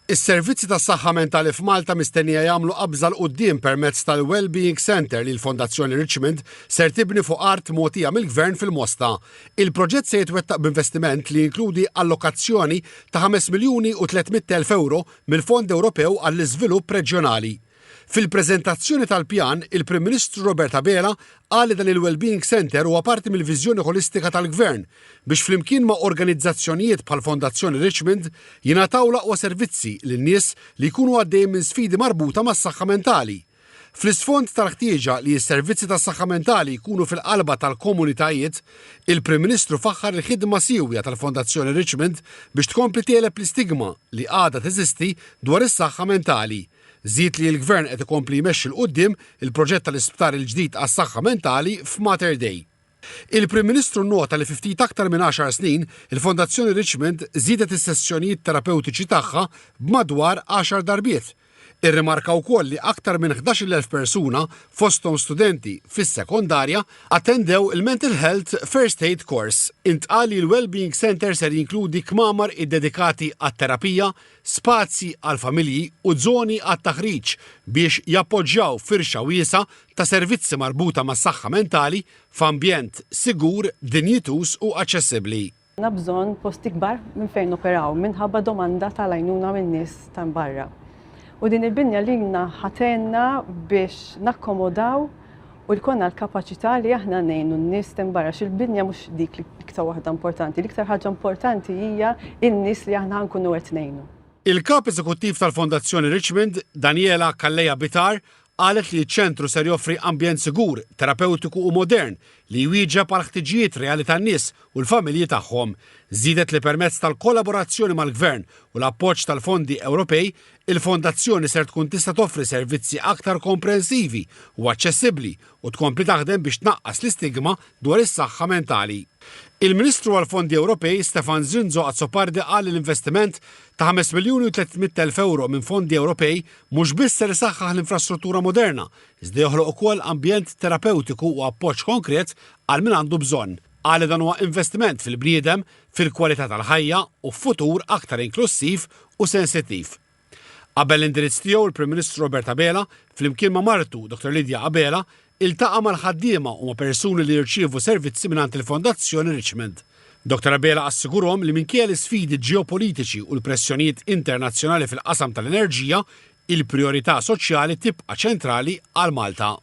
Is-servizzi tas-saħħa mentali f'Malta mistennija jagħmlu qabża 'l quddiem permezz tal-Wellbeing Centre li l-Fondazzjoni Richmond ser tibni fuq art mogħtija mill-Gvern fil-Mosta. Il-proġett se jitwettaq b'investiment li jinkludi allokazzjoni ta' 5 miljuni u 300 elf ewro mill-Fond Ewropew għall-Iżvilupp Reġjonali. Fil-preżentazzjoni tal-pjan, il-Prim Ministru Robert Abela qal li dan il-Wellbeing Centre huwa parti mill-viżjoni ħolistika tal-Gvern biex flimkien ma' organizzazzjonijiet bħall-Fondazzjoni Richmond jingħataw l-aqwa servizzi lil nies li jkunu għaddejjin minn sfidi marbuta mas-saħħa mentali. Fl-isfond tal-ħtieġa li s-servizzi tas-saħħa mentali jkunu fil-qalba tal-komunitajiet, il-Prim Ministru faħħar il-ħidma siewja tal-Fondazzjoni Richmond biex tkompli tegħleb l-istigma li għadha teżisti dwar is-saħħa mentali. Żied li l-Gvern qed ikompli jmexxi 'l quddiem il-proġett tal-isptar il-ġdid għas-saħħa mentali f'Mater Dei. Il-Prim Ministru nnota li fi ftit aktar minn għaxar snin, il-Fondazzjoni Richmond żiedet is-sessjonijiet terapewtiċi tagħha b'madwar għaxar darbiet. Irrimarka wkoll li aktar minn 11,000 persuna, fosthom studenti fis-sekondarja, attendew il-Mental Health First Aid Course. Intqal li l-Wellbeing Centre ser jinkludi kmamar iddedikati għat-terapija, spazji għall-familji u żoni għat-taħriġ biex jappoġġjaw firxa wiesgħa ta' servizzi marbuta mas-saħħa mentali f'ambjent sigur, dinjituż u aċċessibbli. Għandna bżonn post ikbar minn fejn noperaw minħabba domanda tal-għajnuna minn nies ta' barra. U din il-binja lilna ħa tgħinna biex nakkomodaw u jkollna l-kapaċità li aħna ngħinu n-nies t'hemm barra għax il-binja mhux dik l-iktar waħda importanti, l-iktar ħaġa importanti hija n-nies li aħna nkunu qed ngħinu. Il-Kap Eżekuttiv tal-Fondazzjoni Richmond, Daniela Calleja Bitar, qalet li ċ-ċentru ser joffri ambjent sigur, terapewtiku u modern li jwieġeb għall-ħtiġijiet reali tan-nies u l-familji tagħhom. Żiedet li permezz tal-kollaborazzjoni mal-Gvern u l-appoġġ tal-fondi Ewropej, il-fondazzjoni ser tkun tista' toffri servizzi aktar komprensivi u aċċessibbli u tkompli taħdem biex tnaqqas l-istigma dwar is-saħħa mentali. Il-Ministru għall-Fondi Ewropej, Stefan Zrinzo Azzopardi qal li l-investiment ta' 5 miljuni u 300 elf ewro minn fondi Ewropej mhux biss ser isaħħaħ l-infrastruttura moderna, iżda joħloq ukoll ambjent terapewtiku u appoġġ konkret għal min għandu bżonn. Qal li dan huwa investiment fil-bniedem, fil-kwalità tal-ħajja u f'futur aktar inklussiv u sensittiv. Qabel l-indirizz tiegħu il-Prim Ministru Robert Abela, flimkien ma' martu Dr Lydia Abela, iltaqa' mal-ħaddiema u ma' persuni li jirċievu servizzi mingħand il-Fondazzjoni Richmond. Dr Abela assigurhom li minkejja l-isfidi ġeopolitiċi u l-pressjonijiet internazzjonali fil-qasam tal-enerġija, il-prijorità soċjali tibqa' ċentrali għal Malta.